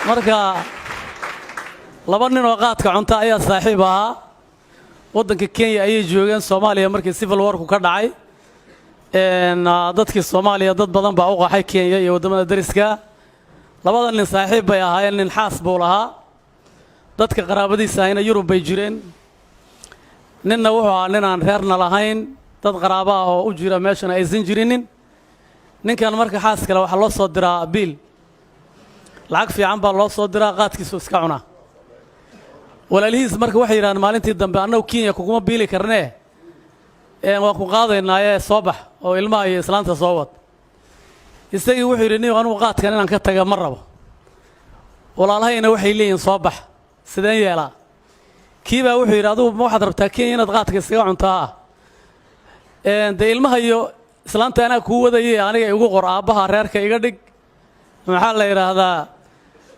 Marka laba nin oo qaadka cunta ayaa saaxiib ahaa. Waddanka Kenya ayay joogeen. Soomaaliya markii civil warku ka dhacay, dadkii Soomaaliya dad badan baa u qaxay Kenya iyo waddamada dariska. Labada nin saaxiib bay ahaayeen. Nin xaas buu lahaa, dadka qaraabadiisa ahayna Yurub bay jireen. Ninna wuxuu ahaa nin aan reerna lahayn, dad qaraaba ah oo u jira meeshana aysan jirinin. Ninkan marka xaas kale waxaa loo soo diraa biil, lacag fiican baa loo soo diraa, qaadkiisu iska cunaa. Walaalihiis marka waxay yidhahdeen maalintii dambe: "Annagu Kenya kuguma biili karnee, waan ku qaadaynaaye, soo bax oo ilmaha iyo islaanta soo wad." Isagii wuxuu yidhi: "Nin anugu qaadkan inaan ka taga ma rabo, walaalahayna waxay leeyihin soo bax, sideen yeelaa?" Kii baa wuxuu yidhi: "Adigu ma waxaad rabtaa Kenya inaad qaadka iskaga cuntaa? Dee ilmaha iyo islaanta anaa kuu wadaye, aniga igu qor, aabbaha reerka iga dhig, maxaa la yidhaahdaa,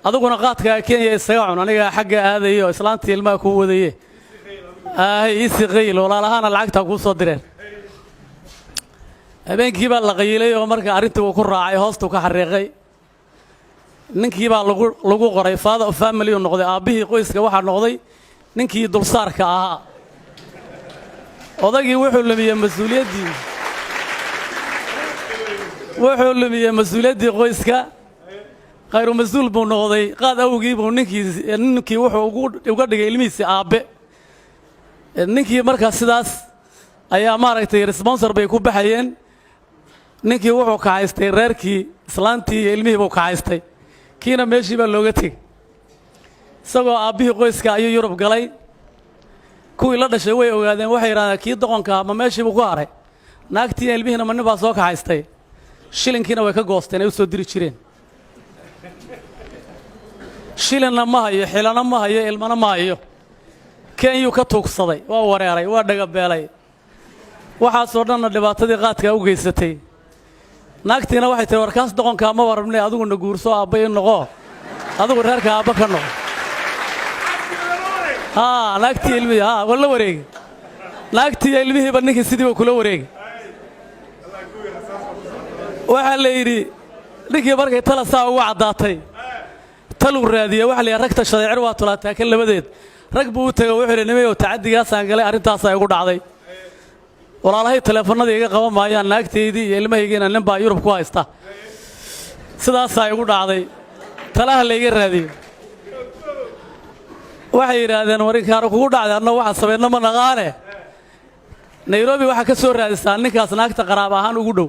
adiguna qaadka Kenya isaga cun, aniga xagga aadayo, islaantii ilmaha kuu wadaye, iisi qayl, walaalahaana lacagtaa kuu soo direen." Habeenkii baa la qayilay oo marka arrintii uu ku raacay, hoostuu ka xariiqay. Ninkii baa lagu qoray father of family uu noqday, aabbihii qoyska waxaa noqday ninkii dulsaarka ahaa. Odagii wuxuu lumiyey mas-uuliyaddii, wuxuu lumiyey mas-uuliyaddii qoyska, khayru mas-uul buu noqday. Qaad awgii buu ninkii wuxuu uga dhigay ilmihiisii aabbe. Ninkii markaa sidaas ayaa maaragtay sponsor bay ku baxayeen. Ninkii wuxuu kaxaystay reerkii, islaantii iyo ilmihii buu kaxaystay, kiina meeshii baa looga tegey. Isagoo aabbihii qoyska ayuu Yurub galay. Kuwii la dhashay way ogaadeen, waxay yidhahdeen: "Kii doqonka ma meeshii buu ku haray? Naagtii iyo ilmihiina ma nin baa soo kaxaystay?" Shilinkiina way ka goosteen ay u soo diri jireen. Shilinna ma hayo, xilana ma hayo, ilmana ma hayo. Kenyuu ka tuugsaday, waa wareeray, waa dhagabeelay. Waxaasoo dhanna dhibaatadii qaadkaa u geysatay. Naagtiina waxay tihi: "Warkaas doqonkaa ma warabne, adiguna guurso, aabba ii noqo, adigu reerka aabba ka noqo." Haa, naagtii ilmihii haa waa la wareegi, naagtii iyo ilmihiiba ninkii sidiiba kula wareegi. Waxaa la yidhi ninkii markay tala saa ugu caddaatay, taluu raadiye. Waxa la yidhi rag tashaday cer waa tulaataa kan labadeed. Rag buu u tego, wuxuu yidhi: "Nimayow, tacaddigaasaan galay, arrintaasaa igu dhacday, walaalahay taleefannadii iga qaban maayaan, naagtaydii iyo ilmahaygiina nin baa Yurub ku haysta, sidaasaa igu dhacday, talaha layga raadiyo." Waxay yidhaahdeen: "Warinkaanu kugu dhacday, anna waxaan samaynno ma naqaane, Nairobi waxaa ka soo raadisaa ninkaas naagta qaraab ahaan ugu dhow."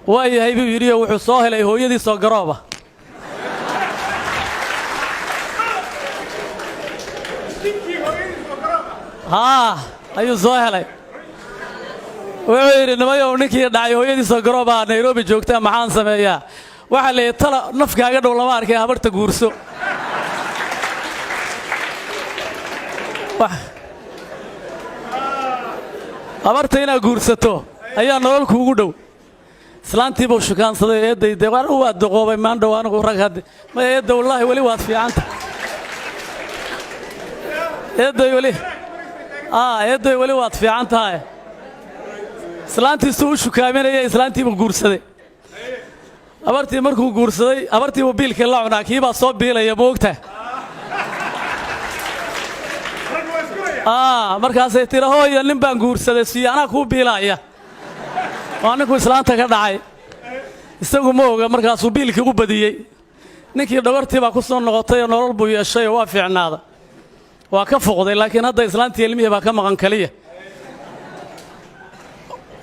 "Waa yahay," buu yidhi, oo wuxuu soo helay hooyadiisoo garooba. Haa, ayuu soo helay. Wuxuu yidhi: "Nimayow, ninkii dhacay hooyadiisoo garoobaa Nairobi joogtaa, maxaan sameeyaa?" Waxaa la yidhi: "Tala nafkaaga dhow lama arkay, habarta guurso. Habarta inaad guursato ayaa nolol kuugu dhow." Islaantii buu shukaansaday. "Eedday, dee anigu waa duqoobay maandhow, anigu rag hadde maya. Eedda, wallaahi weli waad fiicanta eedday, weli eedday, weli waad fiican tahay." Islaantiisuu u shukaaminaya, islaantii buu guursaday. Habartii markuu guursaday, habartii buu biilkii la cunaa, kii baa soo biilaya, moogta. Markaasay tiri: "Hooya, nin baan guursaday, siyo anaa kuu biilaaya." Waa ninkuu islaanta ka dhacay, isagu ma oga. Markaasuu biilkii u badiyey. Ninkii dhogortii baa ku soo noqotay oo nolol buu yeeshay oo waa fiicnaada, waa ka fuqday. Laakiin hadda islaantii ilmihii baa ka maqan keliya.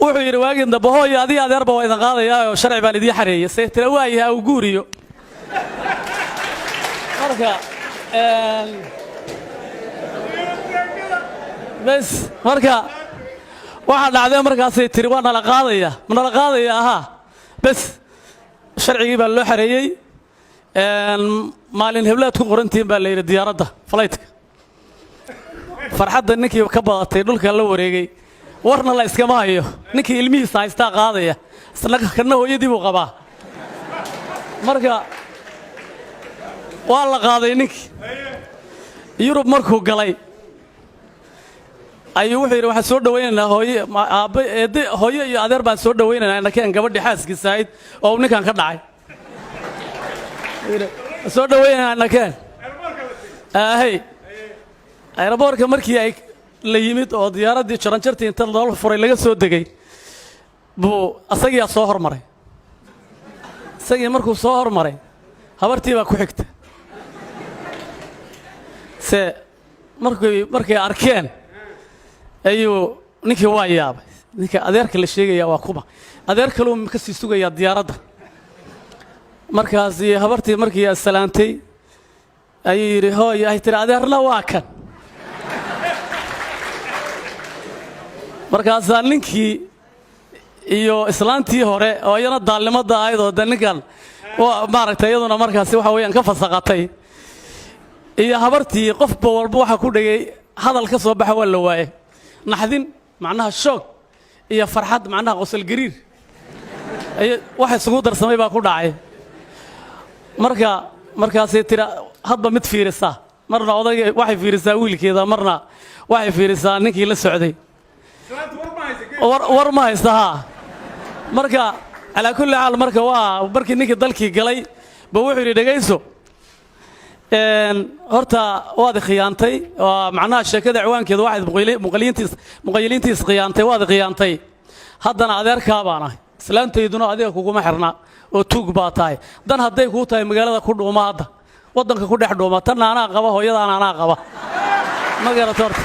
Wuxuu yidhi waagii dambe: "Hooyo, adii adeerba waa idin qaadayaa oo sharci baan idiin xareeyey." Say tira: "Waayahay, au guuriyo." Marka bes, marka waxaa dhacdee markaasay tiri: "Waa nala qaadaya, ma nala qaadaya?" Ahaa, bes, sharcigii baa loo xareeyey. "Maalin heblaad ku qorantihiin," baa la yidhi, "diyaaradda flightka." Farxadda ninkii ka badatay, dhulka la wareegay. Warna la iskama hayo, ninkii ilmihiisa haystaa qaadaya, isna kana hooyadii buu qabaa. Marka waa la qaaday ninkii. Yurub markuu galay ayuu wuxuu yidhi: "Waxaan soo dhowaynaynaa hooye, aabbe, eedde, hooyo iyo adeer baan soo dhowaynaynaa, nakeen gabadhii xaaskiisa ahayd oo uu ninkan ka dhacay." Soo dhaweynaa nakeen ahay. Airport-ka markii ay la yimid oo diyaaraddii jaranjartii inta loo furay laga soo degay, buu asagiyaa soo hormaray. Isagii markuu soo hormaray, habartii baa ku xigta. Se markay arkeen ayuu ninkii waa yaabay. Ninka adeerka la sheegaya waa kuma? Adeer kaluu ka sii sugayaa diyaaradda. Markaasi habartii markii salaantay ayuu yidhi, "Hooy." Ay tiri, "Adeerna waa kan." Markaasaa ninkii iyo islaantii hore oo iyana daalnimadda ahayd oo de ninkan maaragtay iyaduna markaasi waxa weeyaan ka fasaqatay, iyo habartii, qofba walba waxa ku dhegay hadal ka soo baxa waa la waayey. Naxdin, macnaha shoog, iyo farxad, macnaha qosol gariir, waxa isugu darsamay baa ku dhacay. Marka markaasay tira hadba mid fiirisaa, marna odayga waxay fiirisaa wiilkeeda, marna waxay fiirisaa ninkii la socday. War ma haysta haa. Marka calaa kulli xaal, marka waa markii ninkii dalkii galay ba wuxuu yidhi, "Dhegayso horta, waad khiyaantay." Waa macnaha sheekada ciwaankeedu waxayd muqayiliintiis khiyaantay. "Waad khiyaantay, haddana adeerkaa baan ahay, islaantayduna adiga kuguma xirna oo tuug baa tahay. Dan hadday kuu tahay, magaalada ku dhuuma, hadda waddanka ku dhex dhuuma. Tanna anaa qaba, hooyadaana anaa qaba, ma garato? Horta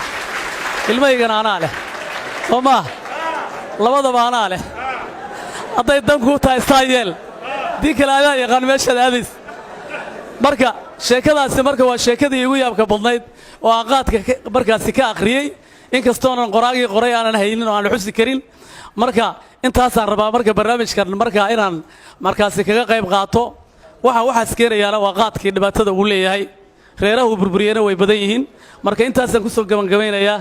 ilmahaygana anaa leh, soo maa? Labadaba anaa leh. Hadday dan kuu tahay saa yeel, dii kale adaa yaqaan meeshaad aadays." Marka sheekadaasi marka waa sheekadii igu yaabka badnayd oo aan qaadka markaasi ka akhriyey, inkastoonan qoraagii qoray aanan haynin oo aan xusi karin. Marka intaasaan rabaa marka barnaamijkan marka inaan markaasi kaga qayb qaato. Waxa waxaas keenayaana waa qaadkii, dhibaatada uu leeyahay, reeraha uu burburiyena way badan yihiin. Marka intaasaan kusoo gabagabaynayaa.